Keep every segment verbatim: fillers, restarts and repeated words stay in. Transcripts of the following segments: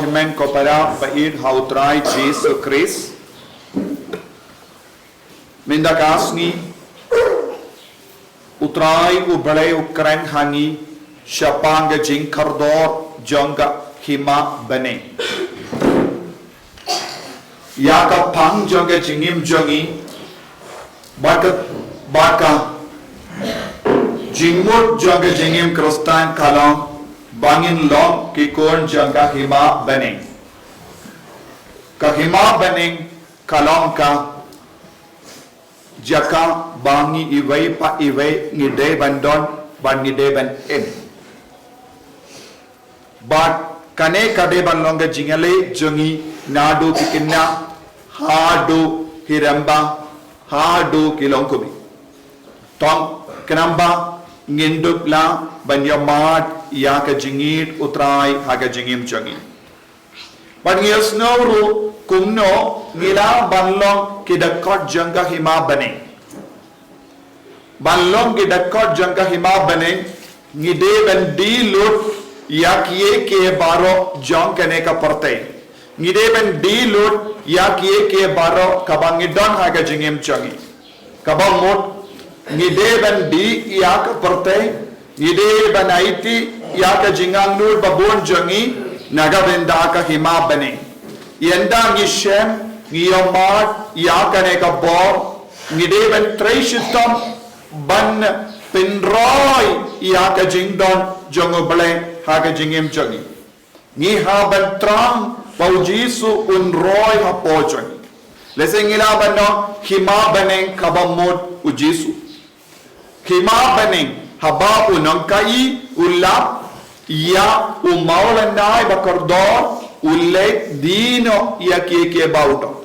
Hynmen ko para ba ïeit ha U Trai Jisu Khrist. Mynta ka sngi U Trai U Blei u kren ha ngi shaphang ka jingkordor jong ka Hima Bneng. Ïa ka pang jong ka jingim jong ngi, bad ka, bad ka jingmut jong ka jingim Khristan ka long ba ngin long ki khun jong ka Hima Bneng. Ka Hima Bneng ka long ka jaka ba ngi iwei pa iwei ngi dei ban don bad ngi dei ban im. Bad kane ka dei ban long ka jingïaleh jong ngi naduh ki khynnah haduh ki rangbah haduh ki longkmie. Tang khnang ba ngin dup lah ban ïohmad ïa ka jingïeit U Trai ha ka jingim jong ngi. Bad ngi ïohsngew ruh kumno ngi lah ban long ki dkhot jong ka Hima Bneng. Ban long ki dkhot jong ka Hima Bneng, ngi dei ban die lut ïa kiei kiei baroh jong kane ka pyrthei. Ngi dei ban die lut ïa kiei kiei baroh kaba ngi don ha ka jingim jong ngi. Kaba mut, ngi dei ban die ïa ka pyrthei, ngi dei ban aiti ïa ka jingangnud ba bun jong ngi na ka bynta ka Hima Bneng. Ynda ngi shem, ngi ïohmad ïa kane ka bor, ngi dei ban trei shitom ban pynroi ïa ka jingdon jong U Blei ha ka jingim jong ngi. Ngi hap ban thrang ba U Jisu un roi hapoh jong ngi. Lehse ngi lah ban ong Hima Bneng kaba mut U Jisu. Hima Bneng haba u nongkaei u lap ïa u mawlynnai ba kordor, u leit die noh ïa kiei kiei ba u don.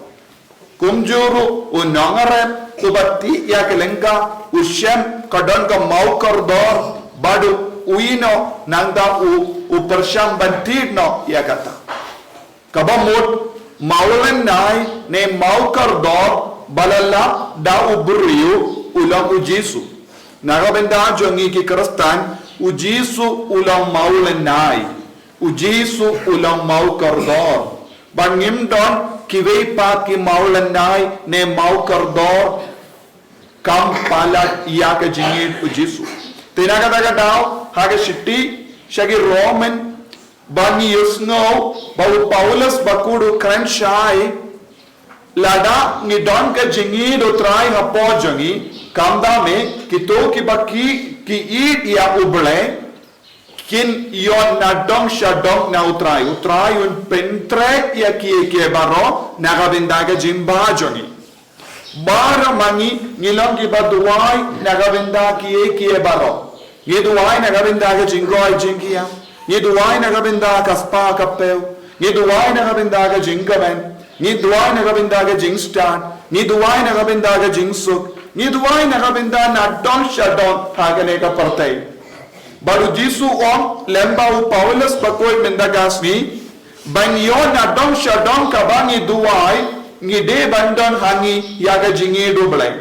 Kumjuh ruh u nongrep uba tih ïa ki lyngkha u shem ka don ka mawkordor bad u ïeh noh nangta u, u pyrshang ban thied noh ïa kata. Kaba mut mawlynnai ne mawkordor ba la lap da u briew u long U Jisu. Na ka bynta jong ngi ki Khristan, U Jisu u long mawlynnai. U Jisu u long mawkordor. Ba ngim don kiwei pat ki mawlynnai ne mawkordor kam palat ïa ka jingïeit U Jisu. Te na kata ka daw ha ka shithi sha ki Roman ba ngi ïohsngew ba u Paulus ba kut u kren shai, lada ngi don ka jingïeit U Trai hapoh jong ngi, kumta me kito kiba ki, ki ïeit ïa U Blei kin ïoh nadong shadong na U Trai. U Trai un pyntrei ïa kiei kiei baroh na ka bynta ka jingbha jong ngi. Baroh ma ngi ngi long kiba duwai na ka bynta kiei kiei baroh. Ngi duwai na ka bynta ka jingroi jingkieng. Ngi duwai na ka bynta ka spah ka phew. Ngi duwai na ka bynta ka jingkmen. Ngi duwai na ka bynta ka jingstad. Ngi duwai na ka bynta ka jingsuk. Ngi duwai na ka bynta nadong shadong ha kane ka pyrthei. Bad U Jisu u ong lem bad u Paulus ba kut mynta ka sngi, ban ïoh nadong shadong kaba ngi duwai, ngi dei ban don ha ngi ïa ka jingïeit U Blei.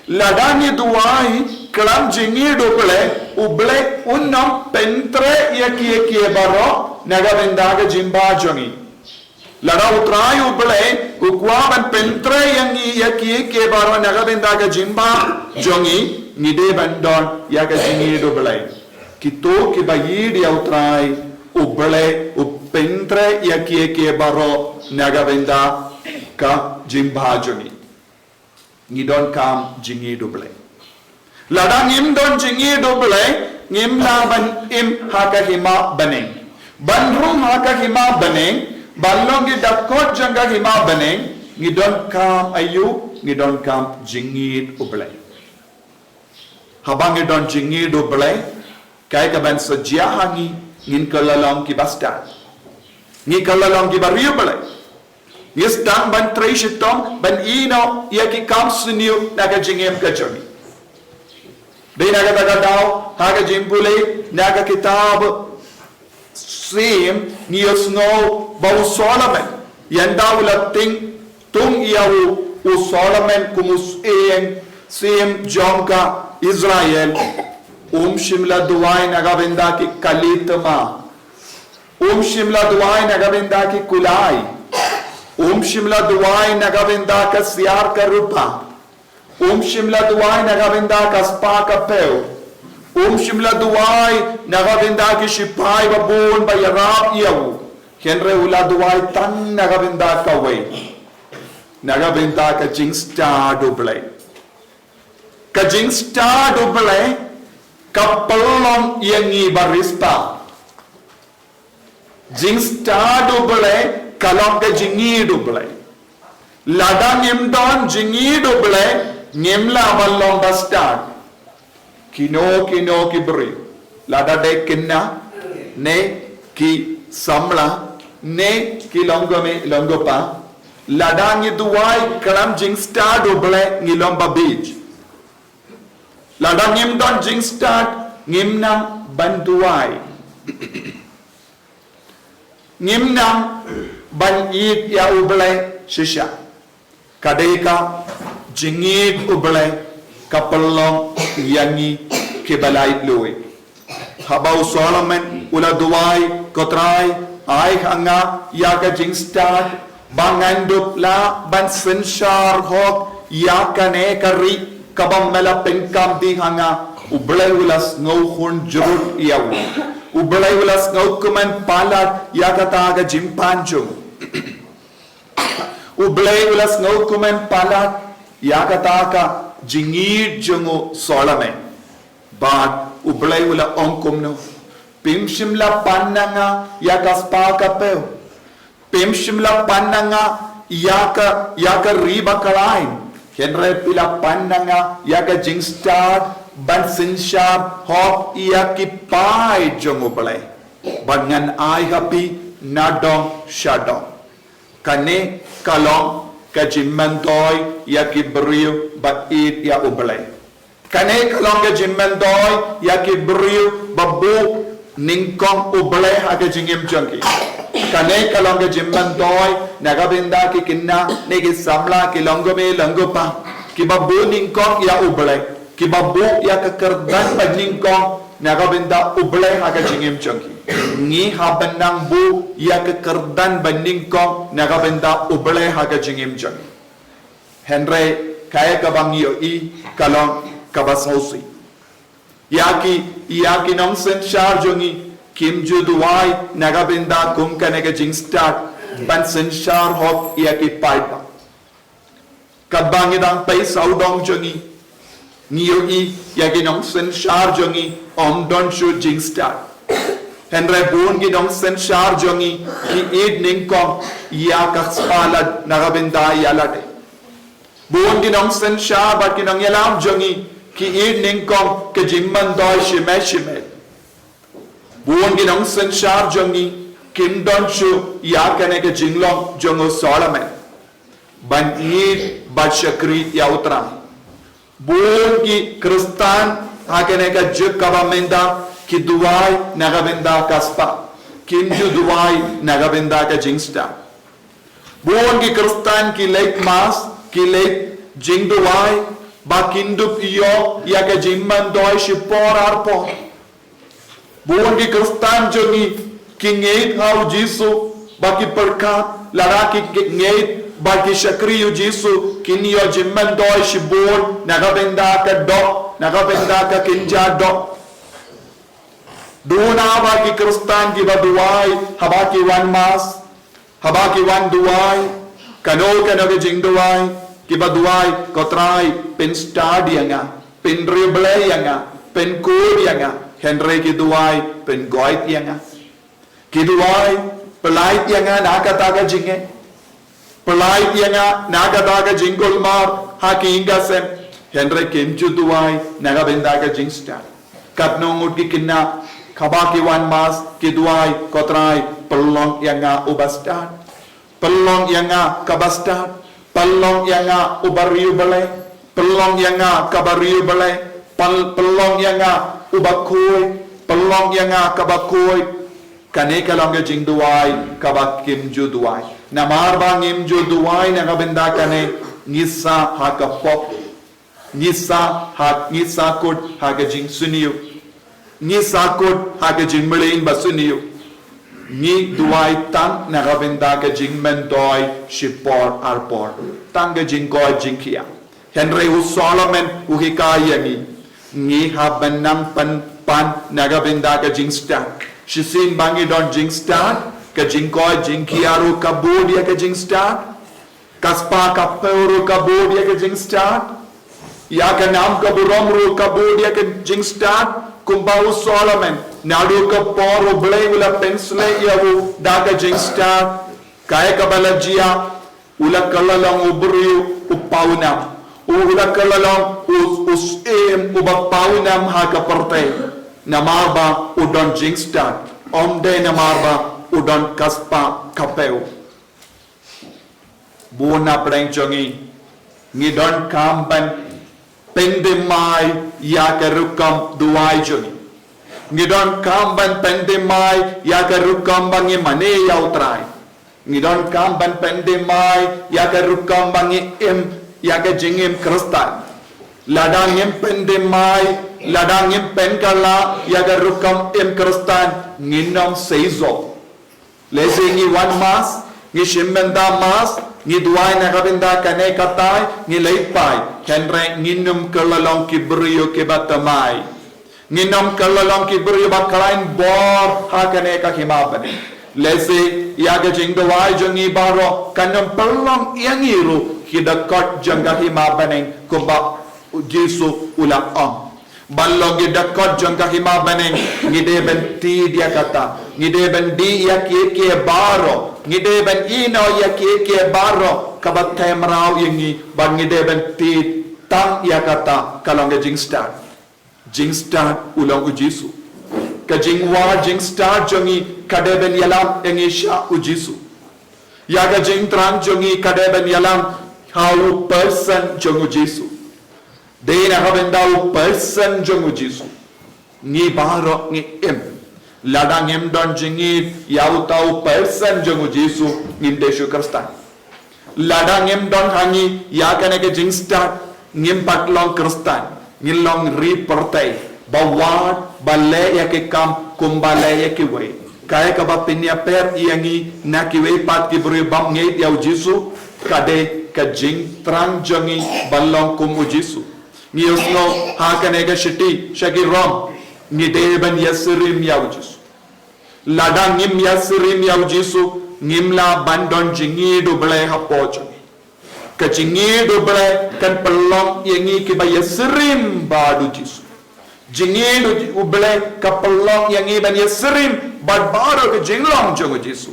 Lada ngi duwai khlem jingïeit U Blei, U Blei un ym pyntrei ïa kiei kiei baroh na ka bynta ka jingbha jong ngi. Lada U Trai U Blei u kwah ban pyntrei ïa ngi ïa kiei kiei baroh na ka bynta ka jingbha jong ngi, ngi dei ban don ïa ka jingïeit U Blei. Kito kiba ïeit ïa U Trai U Blei u pyntrei ïa kiei kiei baroh na ka bynta ka jingbha jong ngi. Ngi donkam jingïeit U Blei. Lada ngim don jingïeit U Blei, ngim lah ban im ha ka hima bneng. Ban rung ha ka hima bneng, ban long ki dkhot jong ka hima bneng, ngi donkam aïu, ngi donkam jingïeit U Blei. Haba ngi don jingïeit U Blei, kaei kaban sa jia ha ngi, ngin kylla long kiba stad. Ngi kylla long kiba riewblei. Ngi sdang ban trei shitom ban ïehnoh ïa ki kam sniew na ka jingim ka jong ngi. Dei na kata ka daw ha ka jingpule na ka kitab Sim ngi ïohsngew ba u Solomon, ynda u la tieng thung ïa u, u Solomon kum u syiem, syiem jong ka Israel, um shym la duwai na ka bynta ki kali thma. Um shym la duwai na ka bynta ki kulai. Um shym la duwai na ka bynta ka siar ka rupa. Um shym la duwai na ka bynta ka spah ka phew. Um shym la duwai na ka bynta ki shipai ba bun ba ïarap ïa u. Hynrei u la duwai tang na ka bynta kawei. Na ka bynta ka jingstad U Blei. Ka jingstad U Blei ka pynlong ïa ngi ba riewspah. Jingstad U Blei ka long ka jingïeit U Blei. Lada ngim don jingïeit U Blei, ngim lah ban long ba stad. Kino kino ki briew, lada dei khynnah, ne ki samla, ne ki longkmie longkpa, lada ngi duwai khlem jingstad U Blei, ngi long ba bieit. Lada ngim don jingstad, ngim nang ban duwai. Ngim nang ban ïeit ïa U Blei shisha. Ka dei ka jingïeit U Blei ka pynlong ïa ngi kiba laitluid. Haba u Solomon u la duwai, Ko Trai, ai ha nga ïa ka jingstad ba ngan dup lah ban synshar hok ïa kane ka ri kaba me la pynkam dih ha nga. U Blei u la sngew khun jrut ïa u. U Blei u la sngew kmen palat ïa kata ka jingpan jong u. U Blei u la sngew kmen palat ïa kata ka jingïeit jong u Solomon. Bad U Blei u la ong kumno? Phim shym la pan na nga ïa ka spah ka phew. Phim shym la pan na nga ïa ka, ïa ka ri ba khlaiñ. Hynrei phi la pan na nga ïa ka jingstad ban synshar hok ïa ki paid jong U Blei. Bad ngan ai ha phi nadong shadong. Kane ka long ka jingmyntoi ïa ki briew ba ïeit ïa U Blei. Kane ka long ka jingmyntoi ïa ki briew ba buh nyngkong U Blei ha ka jingim jong ki. Kane ka long ka jingmyntoi na ka bynta ki khynnah ne ki samla, ki longkmie longkpa, kiba buh nyngkong ïa U Blei, kiba buh ïa ka kyrdan ba nyngkong na ka bynta U Blei ha ka jingim jong ki. Ngi hap ban nang buh ïa ka kyrdan ba nyngkong na ka bynta U Blei ha ka jingim jong ngi. Hynrei kaei kaba ngi ïohi ka long kaba sngewsih. Ïa ki, ïa ki nongsynshar jong ngi kim ju duwai na ka bynta kum kane ka jingstad ban synshar hok ïa ki paidbah. Katba ngi dang pei sawdong jong ngi, ngi ïohi ïa ki nongsynshar jong ngi ym don shuh jingstad. Hynrei bun ki nongsynshar jong ngi ki ïeit nyngkong ïa ka spah lad na ka bynta ïa lade. Bun ki nongsynshar bad ki nongïalam jong ngi ki ïeit nyngkong ka jingmyntoi shimet shimet. Bun ki nongsynshar jong ngi kim don shuh ïa kane ka jinglong jong u Solomon ban ïeit bad shakri ïa U Trai. Bun ki Khristan ha kane ka juk kaba mynta ki duwai na ka bynta ka spah, kim ju duwai na ka bynta ka jingstad. Bun ki Khristan ki leit mass, ki leit jingduwai, ba kin dup ïoh ïa ka jingmyntoi shipor arpor. Bun ki Khristan jong ngi ki ngeit ha u Jisu, ba ki pyrkhat, lada ki ngeit ba ki shakri u Jisu, kin ïoh jingmyntoi shibun na ka bynta ka doh, na ka bynta ka kynja doh. Duna ba ki Khristan kiba duwai haba ki wan mass, haba ki wan duwai, kano kano ka jingduwai kiba duwai, Ko Trai, pynstad ïa nga, pynriewblei ïa nga, pynkhuid ïa nga. Hynrei ki duwai, pyngoit ïa nga. Ki duwai, pyllait ïa nga na kata ka jingeh. Pyllait ïa nga na kata ka jingkulmar ha ki ïing ka sem. Hynrei kim ju duwai na ka bynta ka jingstad. Katno ngut ki khynnah, haba ki wan mass, ki duwai, Ko Trai, pynlong ïa nga uba stad. Pynlong ïa nga kaba stad. Pynlong ïa nga uba riewblei. Pynlong ïa nga kaba riewblei. Pyn-, pynlong ïa nga uba khuid. Pynlong ïa nga kaba khuid. Kane ka long ka jingduwai kaba kim ju duwai. Namar ba ngim ju duwai na ka bynta kane, ngi sah ha ka pop. Ngi sah ha, ngi sahkut ha ka jingsniew. Ngi sahkut ha ka jingmlien ba sniew. Ngi duwai tang na ka bynta ka jingmyntoi shipor arpor, tang ka jingkoit jingkhiah. Hynrei u Solomon u hikai ïa ngi, ngi hap ban nang pynpan na ka bynta ka jingstad. Shisien ba ngi don jingstad, ka jingkoit jingkhiah ruh ka bud ïa ka jingstad. Ka spah ka phew ruh ka bud ïa ka jingstad. Ïa ka nam ka burom ruh ka bud ïa ka jingstad. Kumba u Solomon, naduh ka por U Blei u la pynshlei ïa u da ka jingstad, kaei kaba la jia? U la kylla long u briew u pawnam. U la kylla long u, u syiem uba pawnam ha ka pyrthei. Namar ba u don jingstad, ym dei namar ba u don ka spah ka phew. Bun na pdeng jong ngi, ngi donkam ban pynthymmai ïa ka rukom duwai jong ngi. Ngi donkam ban pynthymmai ïa ka rukom ba ngi mane ïa U Trai. Ngi donkam ban pynthymmai ïa ka rukom ba ngi im ïa ka jingim Khristan. Lada ngim pynthymmai, lada ngim pynkylla ïa ka rukom im Khristan, ngin ym seisoh. Lehse ngi wan mass, ngi shim bynta mass, ngi duwai na ka bynta kane katai, ngi leit phai. Hynrei ngin ym kylla long ki briew kiba thymmai. Ngin ym kylla long ki briew ba khlaiñ bor ha kane ka hima bneng. Lehse ïa ka jingduwai jong ngi baroh kan ym pynlong ïa ngi ruh ki dkhot jong ka hima bneng, kumba U Jisu u la ong. Ban long ki dkhot jong ka hima bneng, ngi dei ban tied ïa kata. Ngi dei ban dih ïa kiei kiei baroh. Ngi dei ban ïehnoh ïa kiei kiei baroh kaba theh mraw ïa ngi, bad ngi dei ban tied tang ïa kata, ka long ka jingstad. Jingstad u long U Jisu. Ka jingwad jingstad jong ngi ka dei ban ïalam ïa ngi sha U Jisu. Ïa ka jingthrang jong ngi ka dei ban ïalam ha u person jong U Jisu. Dei na ka bynta u person jong U Jisu ngi baroh ngi im. Lada ngim don jingïeit ïa uta u person jong U Jisu, ngim dei shuh Khristan. Lada ngim don ha ngi ïa kane ka jingstad, ngim pat long Khristan, ngin long ri pyrthei ba wad, ba leh ïa ki kam kumba leh ïa kiwei. Kaei kaba pynïapher ïa ngi na kiwei pat ki briew bym ngeit ïa U Jisu, ka dei ka jingthrang jong ngi ban long kum U Jisu. Ngi ïohsngew ha kane ka shithi sha ki Rom, ngi dei ban ïasyriem ïa U Jisu. Lada ngim ïasyriem ïa U Jisu, ngim lah ban don jingïeid U Blei hapoh jong ngi. Ka jingïeid U Blei kan pynlong ïa ngi kiba ïasyriem bad U Jisu. Jingïeid U Blei ka pynlong ïa ngi ban ïasyriem bad baroh ka jinglong jong U Jisu.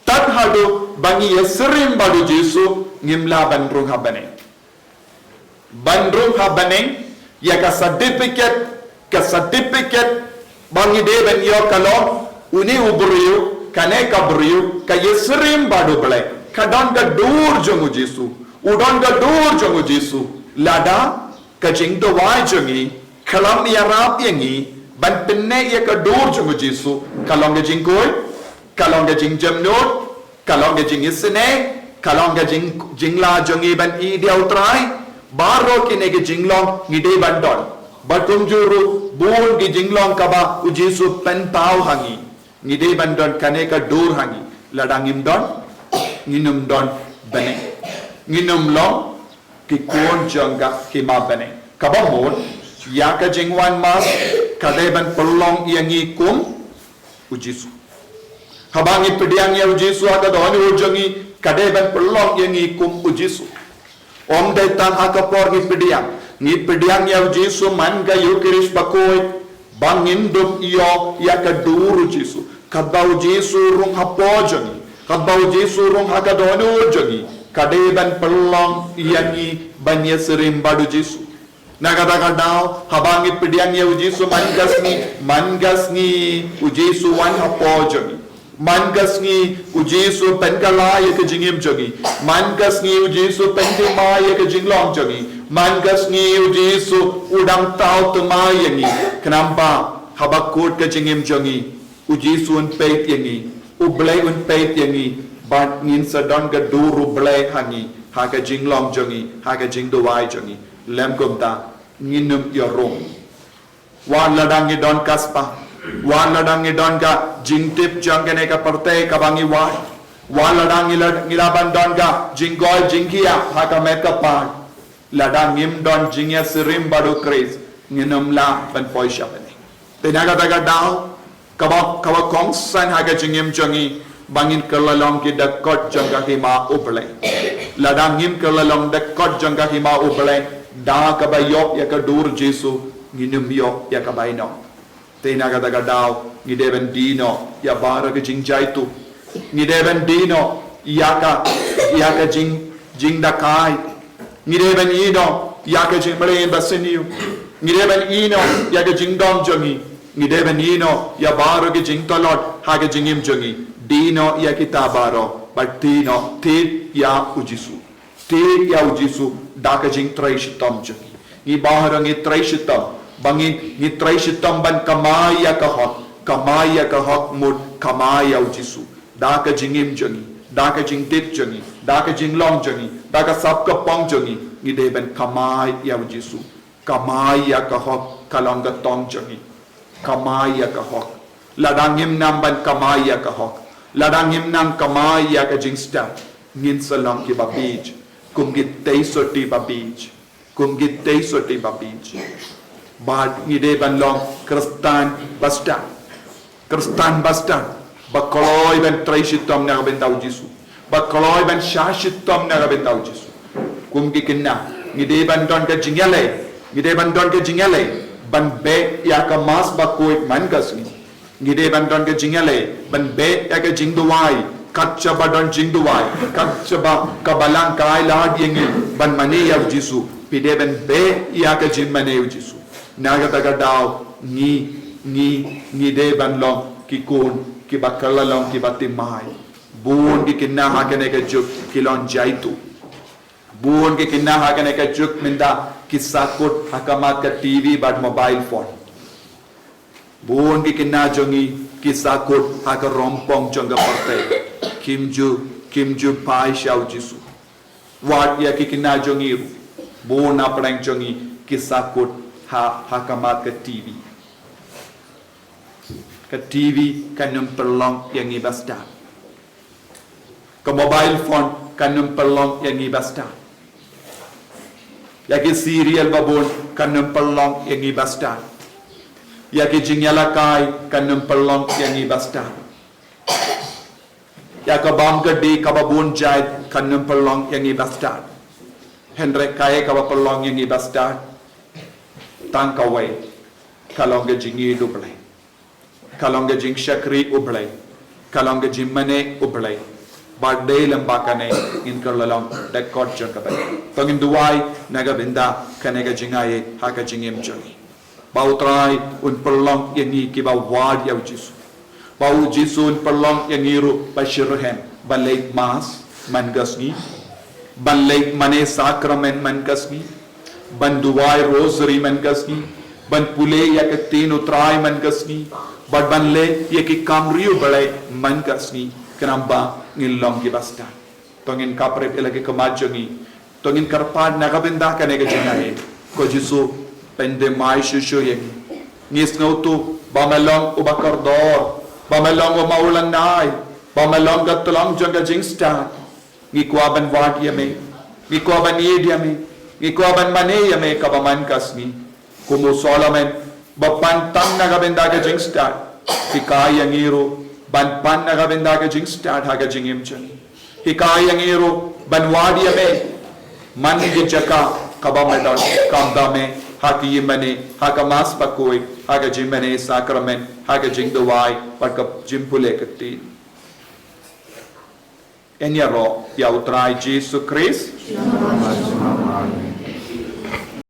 Tad haduh ba ngi ïasyriem bad U Jisu, ngim lah ban rung ha bneng. Ban rung ha bneng, ïa ka certificate, ka certificate ba ngi dei ban ïoh ka long, une u briew, kane ka briew ka ïasyriem bad U Blei, ka don ka dur jong U Jisu, u don ka dur jong U Jisu. Lada ka jingduwai jong ngi khlem ïarap ïa ngi ban pynneh ïa ka dur jong U Jisu, ka long ka jingkoit, ka long ka jingjemnud, ka long ka jingisynei, ka long ka jing, jinglah jong ngi ban ïeit ïa U Trai. Baroh kine ki jinglong ngi dei ban don. Bad kumjuh ruh bun ki jinglong kaba U Jisu pynpaw ha ngi, ngi dei ban don kane ka dur ha ngi. Lada ngim don, ngin ym don bneng, ngin ym long ki khun jong ka hima bneng. Kaba mut, ïa ka jingwan mass ka dei ban pynlong ïa ngi kum U Jisu. Haba ngi pdiang ïa U Jisu ha ka dohnud jong ngi, ka dei ban pynlong ïa ngi kum U Jisu. Ym dei tang ha ka por ngi pdiang, ngi pdiang ïa U Jisu man ka Eukharist bakhuid, ba ngin dup ïoh ïa ka dur U Jisu. Katba U Jisu rung hapoh jong ngi, katba U Jisu rung ha ka dohnud jong ngi, ka dei ban pynlong ïa ngi ban ïasyriem bad U Jisu. Na kata ka daw, haba ngi pdiang ïa U Jisu man ka sngi, man ka sngi U Jisu wan hapoh jong ngi. Man ka sngi U Jisu pynkylla ïa ka jingim jong ngi. Man ka sngi U Jisu pynthymmai ïa ka jinglong jong ngi. Man ka sngi U Jisu u dang thaw thymmai ïa ngi. Khnang ba haba kut ka jingim jong ngi, U Jisu un peit ïa ngi, U Blei un peit ïa ngi, bad ngin sa don ka dur U Blei ha ngi, ha ka jinglong jong ngi, ha ka jingduwai jong ngi. Lym kumta, ngin ym ïoh rung. Wat lada ngi don ka spah, Wat lada ngi don ka jingtip jong kane ka pyrthei kaba ngi wai. Wat lada ngi la, ngi la ban don ka jingkoit jingkhiah ha ka met ka phad. Lada ngim don jingïasyriem bad u Khrist, ngin ym lah ban poi sha bneng. Te na kata ka daw, kaba, kaba kongsan ha ka jingim jong ngi, ba ngin kylla long ki dkhot jong ka hima U Blei. Lada ngim kylla long dkhot jong ka hima U Blei, da kaba ïoh ïa ka dur Jisu, ngin ym ïoh ïa ka bainong. Te na kata ka daw, ngi dei ban die noh ïa baroh ki jingjaituh. Ngi dei ban die noh ïa ka, ïa ka jing, jingdakai. Ngi dei ban ïeh noh ïa ka jingmlien basniew. Ngi dei ban ïeh noh ïa ka jingdom jong ngi. Ngi dei ban ïeh noh ïa baroh ki jingtlot ha ka jingim jong ngi. Die noh ïa kita baroh, bad thied noh, thied ïa u Jisu. Thied ïa u Jisu da ka jingtrei shitom jong ngi. Ngi baroh ngi trei shitom. Ba ngi, ngi trei shitom ban kamai ïa ka hok. Kamai ïa ka hok mut kamai ïa u Jisu. Da ka jingim jong ngi. Da ka jingtip jong ngi. Da ka jinglong jong ngi. Da ka sap ka pong jong ngi. Ngi dei ban kamai ïa u Jisu. Kamai ïa ka hok ka long ka tong jong ngi. Kamai ïa ka hok. Lada ngim nang ban kamai ïa ka hok. Lada ngim nang kamai ïa ka jingstad. Ngin sa long kiba bieit. Kum ki tei sotti ba bieit. Kum ki tei sotti ba bieit. Bad ngi dei ban long Khristan ba stad. Khristan ba stad. Ba kloi ban trei shitom na ka bynta u Jisu. Ba kloi ban shah shitom na ka bynta u Jisu. Kum ki khynnah. Ngi dei ban don ka jingïaleh. Ngi dei ban don ka jingïaleh. Ban beh ïa ka Mass Bakhuid man ka sngi. Ngi dei ban don ka jingïaleh. Ban beh ïa ka jingduwai. Kat shaba don jingduwai. Kat shaba ka Balang ka ailad ïa ngi. Ban mane ïa u Jisu. Phi dei ban beh ïa ka jingmane u Jisu. Na kata ka daw. Ngi, ngi, ngi dei ban long ki khun. Kiba kylla long kiba thymmai. Bun ki khynnah ha kane ka juk ki long jaituh. Bun ki khynnah ha kane ka juk mynta ki sahkut ha khmat ka T V bad mobile phone. Bun ki khynnah jong ngi ki sahkut ha ka rongpong jong ka pyrthei. Kim ju, kim ju phai sha u Jisu. Wat ïa ki khynnah jong ngi ruh. Bun na pdeng jong ngi ki sahkut ha, ha khmat ka T V. Ka T V kan ym pynlong ïa ngi ba stad. Ka mobile phone kan ym pynlong ïa ngi ba stad. Ïa ki serial ba bun kan ym pynlong ïa ngi ba stad. Ïa ki jingïalehkai kan ym pynlong ïa ngi ba stad. Ïa ka bam ka dih kaba bun jait kan ym pynlong ïa ngi ba stad. Hynrei kaei kaba pynlong ïa ngi ba stad? Tang kawei, ka long ka jingïeit U Blei. Ka long ka jingshakri U Blei. Ka long ka jingmane U Blei. Bad dei lem bad kane ngin kylla long dkhot jong ka bainong. To ngin duwai na ka bynta kane ka jingaiei ha ka jingim jong ngi. Ba U Trai un pynlong ïa ngi kiba wad ïa u Jisu. Ba u Jisu un pynlong ïa ngi ruh ba shitrhem ban leit Mass man ka sngi. Ban leit mane sakramen man ka sngi. Ban duwai rosary man ka sngi. Ban pule ïa ka ktien U Trai man ka sngi. Bad ban leh ïa ki kam ri U Blei man ka sngi. Khnang ba ngin long kiba stad. To ngin khapkhrip ïa la ki khmat jong ngi. To ngin kyrpad na ka bynta kane ka jingaiei. Ko Jisu, pyndem mai shuh shuh ïa ngi. Ngi sngewthuh ba me long uba kordor, ba me long u maw lynnai, ba me long ka tlong jong ka jingstad. Ngi kwah ban wad ïa me. Ngi kwah ban ïeit ïa me. Ngi kwah ban mane ïa me kaba man ka sngi. Kum u Solomon ba pan tang na ka bynta ka jingstad. Hikai ïa ngi ruh ban pan na ka bynta ka jingstad ha ka jingim jong ngi. Hikai ïa ngi ruh ban wad ïa me man ki jaka kaba me don, kam da me ha ki ïingmane, ha ka Mass Bakhuid, ha ka jingmane sakramen, ha ka jingduwai bad ka jingpule ka ktien. Yn ïaroh ïa U Trai Jisu Khrist.